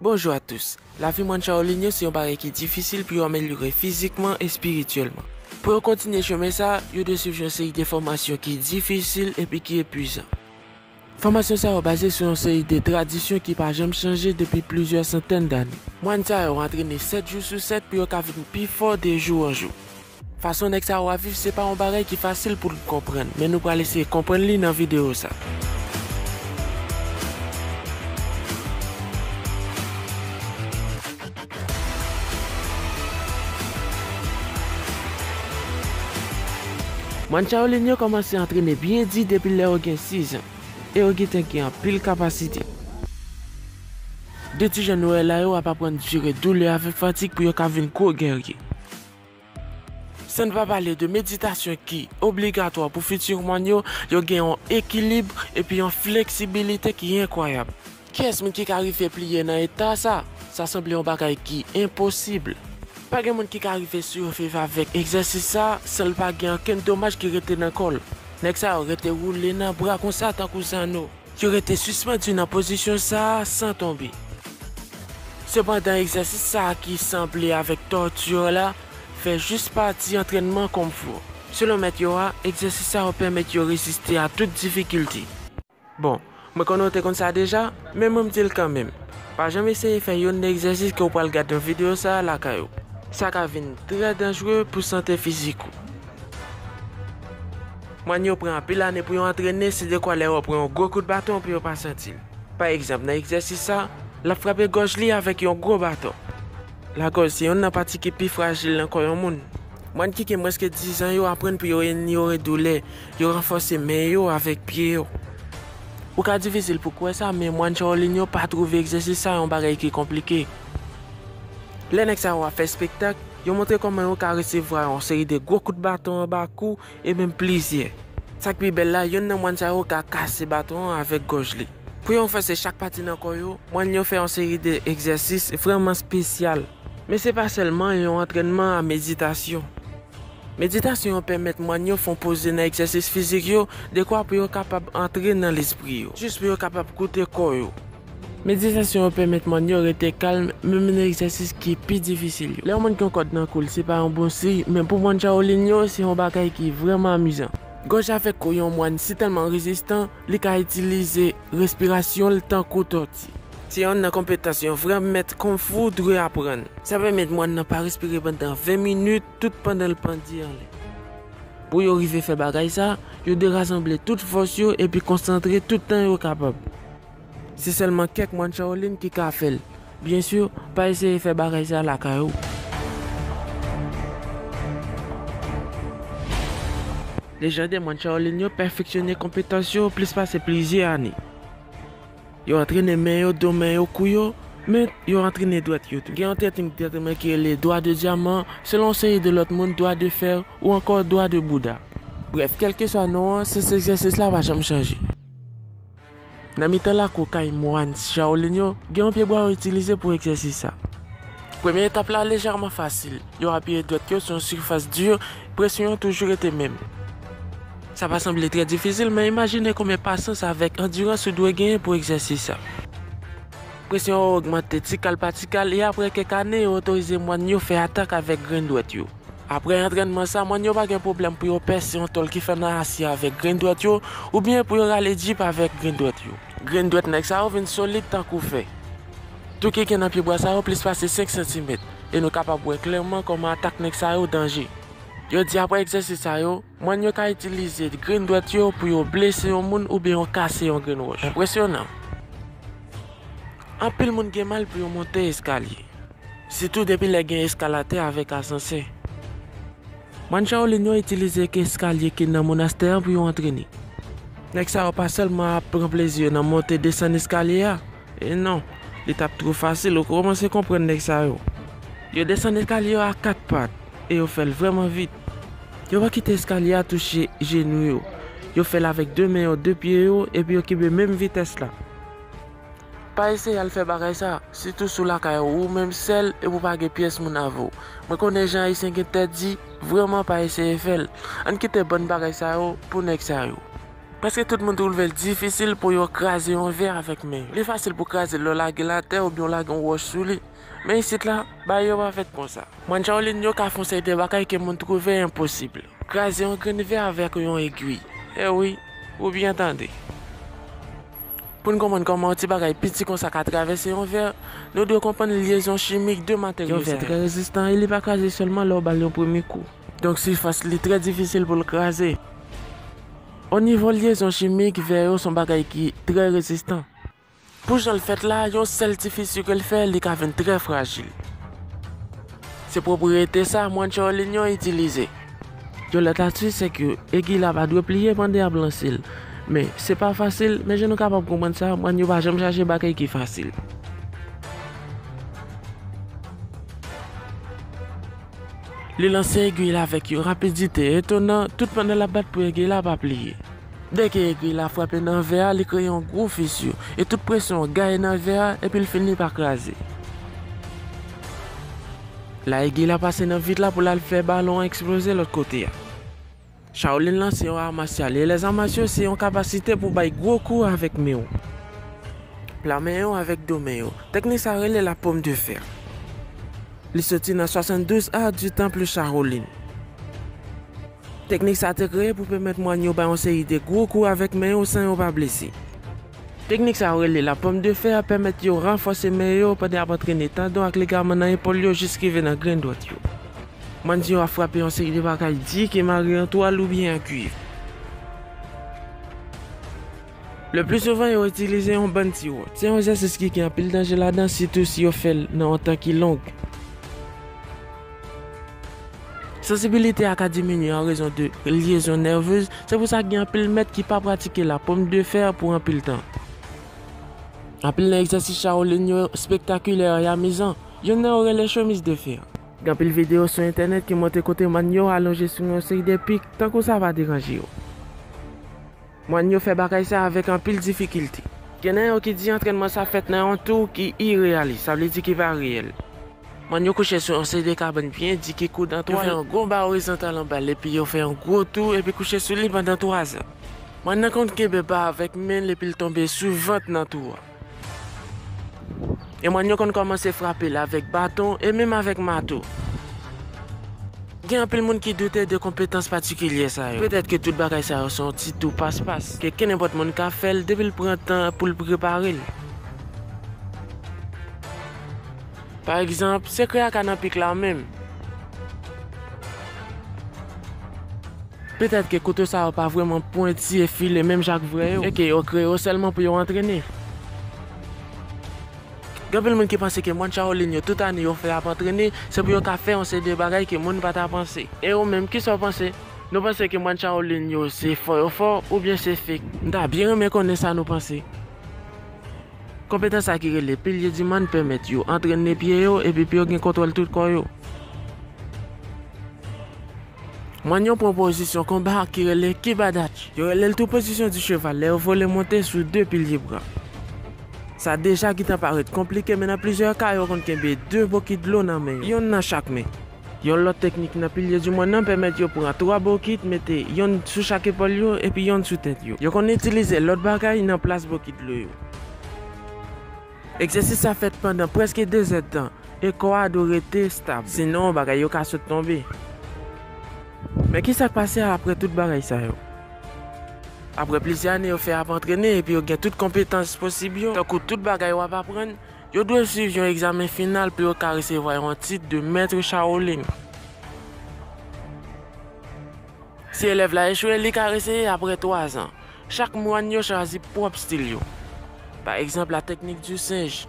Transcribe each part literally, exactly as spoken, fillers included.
Bonjou a tous. Lavi mòn Shaolin yo se yon bagay ki difisil pou yo amelyore fizikman e espirityèlman. Pou yo kontinye chemen sa, yo dwe swiv yon seri de fòmasyon ki difisil epi ki epwizan. Fòmasyon sa yo baze sou yon seri de tradisyon ki pa janm chanje depi plizyè santèn dane. Mòn sa yo antrene sèt jou sou sèt pou yo ka vin pi fò de jou an jou. Fason nèg sa yo ap viv se pa yon bagay ki fasil pou n konprann, men nou pral eseye konprann li nan videyo sa. Mòn Shaolin yo kòmanse antrene byen di depi lè yo gen sizan, e yo gentan gen anpil kapasite. De ti jèn nou wè la yo ap aprann jere doulè avèk fatig pou yo ka vin gwo gèrye. San n pa pale de meditasyon ki obligatwa pou fiti mòn yo, yo gen yon ekilib epi yon fleksibilite ki enkwayab. Kiyès moun ki ka rive pliye nan eta sa? Sa sanble yon bagay ki enposib. Pa gen moun ki ka rive siviv avèk egzèsis sa san l pa gen okenn domaj ki rete nan kò l. Nèg sa yo rete woule nan bra konsa tankou zanno. Yo rete sispann nan pozisyon sa a san tonbe. Sepandan, egzèsis sa a ki sanble avèk tòti la fè jis pati antrènman kung fu. Selon mèt yo a, egzèsis sa yo pèmèt yo reziste a tout difikilte. Bon, mwen konnen w te konn sa deja, men mwen m di l kanmenm. Pa janm eseye fè youn nan egzèsis ke w pral gad nan videyo sa a lakay ou. Sa ka vin trè danjere pou sante fizik ou. Mòn yo pran anpil ane pou yo antrene, se dekwa lè yo pran yon gwo kout baton pou yo pa santi l. Pa egzanp, nan egzèsis sa, l ap frape gòj li avèk yon gwo baton. Lagòj se youn nan pati ki pi frajil nan kò yon moun. Mòn ki gen mwens ke diz an yo aprann pou yo inyore doulè, yo ranfòse men yo avèk pye yo. Ou ka difisil pou kwè sa, men mòn Shaolin yo pa twouve egzèsis sa yon bagay ki konplike. Lè nèg sa yo ap fè espektak, yo montre kòman yo ka resevwa yon seri de gwo kout baton anba kou e menm plizyè. Sa k pi bèl la, youn nan mòn sa yo ka kase baton an avèk gòj li. Pou yo ranfòse chak pati nan kò yo, mòn yo fè yon seri de egzèsis vrèman espesyal. Men se pa sèlman yon antrènman a meditasyon. Meditasyon an pèmèt mòn yo fè yon poze nan egzèsis fizik yo, dekwa pou yo kapab antre nan lespri yo, jis pou yo kapab koute kò yo. Meditasyon an pèmèt mòn yo rete kalm, menm nan egzèsis ki pi difisil yo. Lè yon moun gen yon kòd nan kou l, se pa yon bon siy, men pou mòn Shaolin yo, se yon bagay ki vrèman amizan. Gòj avèk kou yon mòn si tèlman rezistan, li ka itilize respirasyon l tankou tòti. Se youn nan konpetans yon vrè mèt kung fu dwe aprann. Sa pèmèt mòn nan pa respire pandan ven minit, tout pandan l pandye anlè. Pou yo rive fè bagay sa, yo dwe rasanble tout fòs yo epi konsantre tout tan yo kapab. Se sèlman kèk mòn Shaolin ki ka fè l. Byen si, pa eseye fè bagay sa lakay ou. Lejandè mòn Shaolin yo pèfeksyone konpetans yo plis pase plizyè ane. Yo antrene men yo, do men yo, kou yo, men yo antrene dwèt yo tou. Gen yon teknik antrenman ki rele dwa de dyaman, selon yon seri de lòt moun, dwa de fè ou ankò dwa de bouda. Brèf, kèlkeswa non an, sans egzèsis la pa janm chanje. Nan mitan lakou kay mòn Shaolin yo, gen yon pyebwa yo itilize pou egzèsis sa. Premye etap la lejèman fasil. Yo apiye dwèt yo sou yon sifas di, presyon an toujou rete menm. Sa pa sanble trè difisil, men imajine konbyen pasyans avèk andirans ou dwe genyen pou egzèsis sa. Presyon an ogmante tikal pa tikal, e apre kèk ane, yo otorize mòn yo fè atak avèk grenn dwèt yo. Apre antrènman sa, mòn yo pa gen pwoblèm pou yo pèse yon tòl ki fèt nan asye avèk grenn dwèt yo, oubyen pou yo rale jip avèk grenn dwèt yo. Grenn dwèt nèg sa yo vin solid tankou fè. Tou ki gen nan pyebwa sa yo plis pase senk santimèt, e nou kapab wè klèman kòman atak nèg sa yo danje. Yo di apre egzèsis sa yo, mòn yo ka itilize grenn dwèt yo pou yo blese yon moun oubyen yo kase yon grenn wòch. Enpresyonan. Anpil moun gen mal pou yo monte eskalye. Sitou depi lè gen eskalatè avèk asansè. Mòn Shaolin yo itilize eskalye ki nan monastè an pou yo antrene. Nèg sa yo pa sèlman ap pran plezi yo nan monte desann eskalye a. E non, li t ap twò fasil, ou kòmanse konprann nèg sa yo. Yo desann eskalye yo a kat pat, e yo fè l vrèman vit. Yo pa kite eskalye a touche jenou yo. Yo fè l avèk de men yo, de pye yo, epi yo kenbe menm vitès la. Pa eseye al fè bagay sa, sitou si w lakay ou, ou menm sèl, epi w pa gen pyès moun avè w. Mwen konnen jan Ayisyen gen tèt di, vrèman pa eseye fè l. Ann kite bann bagay sa yo pou nèg sa yo. Prèske tout moun twouve l difisil pou yo kraze yon vè avèk men yo. Li fasil pou kraze l lè w lage l atè oubyen w lage yon wòch sou li. Men isit la, bagay yo pa fèt konsa. Mòn Shaolin yo ka fè yon seri de bagay ke moun twouve enposib. Kraze yon grenn vè avèk yon egwi. E wi, ou byen tande. Pou n konprann kòman yon ti bagay piti konsa ka travèse yon vè, nou dwe konprann lyezon chimik de materyo sa yo. Yon vè trè rezistan e li pa kraze sèlman lè w ba l yon premye kou. Donk sifas li trè difisil pou l kraze. O nivo lyezon chimik, vè yo se yon bagay ki trè rezistan. Pou jan l fèt la, yon sèl ti fisi ke l fè, li ka vin trè frajil. Se pwopriyete sa mòn Shaolin yo itilize. Yon lòt astis se ke egwi la pa dwe pliye pandan y ap lanse l. Men, se pa fasil, men jan nou kapab konprann sa, mòn yo pa janm chache bagay ki fasil. Li lanse egwi la avèk yon rapidite etonan, tout pandan l ap bat pou egwi la pa pliye. Dèke egwi la frape nan vè a, li kreye yon gwo fisi, e tout presyon an gaye nan vè a, epi l fini pa kraze. La egwi la pase nan vit la pou l al fè balon an eksploze lòt kote a. Shaolin lan se yon art martial, e lèzamasyal se yon kapasite pou bay gwo kou avèk men w. Pla men yo avèk do men yo. Teknik sa rele la pomme de fer. Li soti nan swasanndouz art du temple Shaolin. Teknik sa te kreye pou pèmèt mòn yo bay yon seri de gwo kou avèk men yo san yo pa blese. Teknik sa yo rele la pomme de fer pèmèt yo ranfòse men yo pandan y ap antrene tandon ak ligaman nan epòl yo jis rive nan grenn dwèt yo. Mòn yo ap frape yon seri de bagay di ki mare an twal oubyen an kuiv. Le pli souvan, yo itilize yon bann ti wòch. Se yon egzèsis ki gen anpil danje ladan, sitou si yo fè l nan yon tan ki long. Sansibilite a ka diminye an rezon de lyezon nèvez, se pou sa gen anpil mèt ki pa pratike la pomme de fer pou anpil tan. Anpil nan egzèsis Shaolin yo espektakilè e amizan. Youn nan yo rele chemise de fer. Gen anpil videyo sou entènèt ki montre kote mòn yo alonje sou yon seri de pik, tankou sa pa deranje yo. Mòn yo fè bagay sa avèk anpil difikilte. Gen nan yo ki di antrènman sa fèt nan yon tou ki ireyalis, sa vle di ki pa reyèl. Mòn yo kouche sou yon seri de kabann byen di ki koud an twal. Yo fè yon gwo ba orizontal anba l epi yo fè yon gwo tou epi kouche sou li pandan twazan. Mòn nan konn kenbe ba avèk men l epi l tonbe sou vant nan tou a. E mòn yo konn kòmanse frape l avèk baton e menm avèk mato. Gen anpil moun ki doute de konpetans patikilye sa yo. Petèt ke tout bagay sa yo se yon ti tou paspas, ke kenenpòt moun ka fè l depi l pran tan pou l prepare l. Pa egzanp, sekrè a ka nan pik la menm. Petèt ke kouto sa yo pa vrèman pwenti e file menm jan ak vrè yo, e ke yo kreye yo sèlman pou yo antrene. Gen anpil moun ki panse ke mòn Shaolin yo tout ane yo fè ap antrene, se pou yo ka fè yon seri de bagay ke moun pa ta panse. E ou menm, kisa w panse? Nou panse ke mòn Shaolin yo se fò yo fò, oubyen se fake? M ta byen renmen konnen sa nou panse. Konpetans sa ki rele pilye di mòn pèmèt yo antrene pye yo epi pou yo gen kontwòl tout kò yo. Mòn yo pran pozisyon konba ki rele Kibadachi. Yo rele l tou pozisyon di cheval lè yo vole monte sou de pilye bra. Sa deja gentan parèt konplike, men nan plizyè ka, yo konn kenbe de bokit dlo nan men yo, yonn nan chak men. Yon lòt teknik nan pilye di mòn nan pèmèt yo pran twa bokit, mete yonn sou chak epòl yo, epi yonn sou tèt yo. Yo konn itilize lòt bagay nan plas bokit dlo yo. Egzèsis sa fèt pandan prèske de zèdtan, e kò a dwe rete stab, sinon bagay yo ka sot tonbe. Men kisa k pase apre tout bagay sa yo? Apre plizyè ane yo fè ap antrene epi yo gen tout konpetans posib yo, tankou tout bagay w ap aprann, yo dwe swiv yon egzamen final pou yo ka resevwa yon tit de mèt Shaolin. Si elèv la echwe, li ka reseye apre twazan. Chak mòn yo chwazi pwòp estil yo. Pa egzanp, la teknik di senj.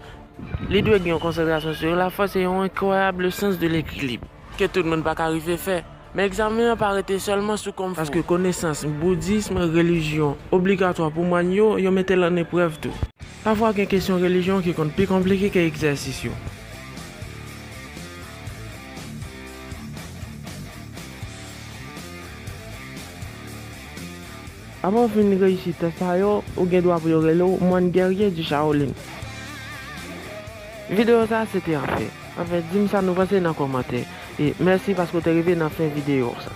Li dwe gen yon konsantrasyon sou lafòs e yon enkwayab sans de lekilib, ke tout moun pa ka rive fè. Men egzamen an pa rete sèlman sou kung fu. Paske konesans boudism, relijyon, obligatwa pou mòn yo, yo mete l an eprèv tou. Pafwa gen kesyon relijyon ki konn pi konplike ke egzèsis yo. Apre w fin reyisi tès sa yo, ou gen dwa pou yo rele w mòn gèrye di Shaolin. Videyo sa a se te anfè. Anfèt, di m sa nou panse nan kòmantè. E mèsi paske w te rive nan fen videyo sa.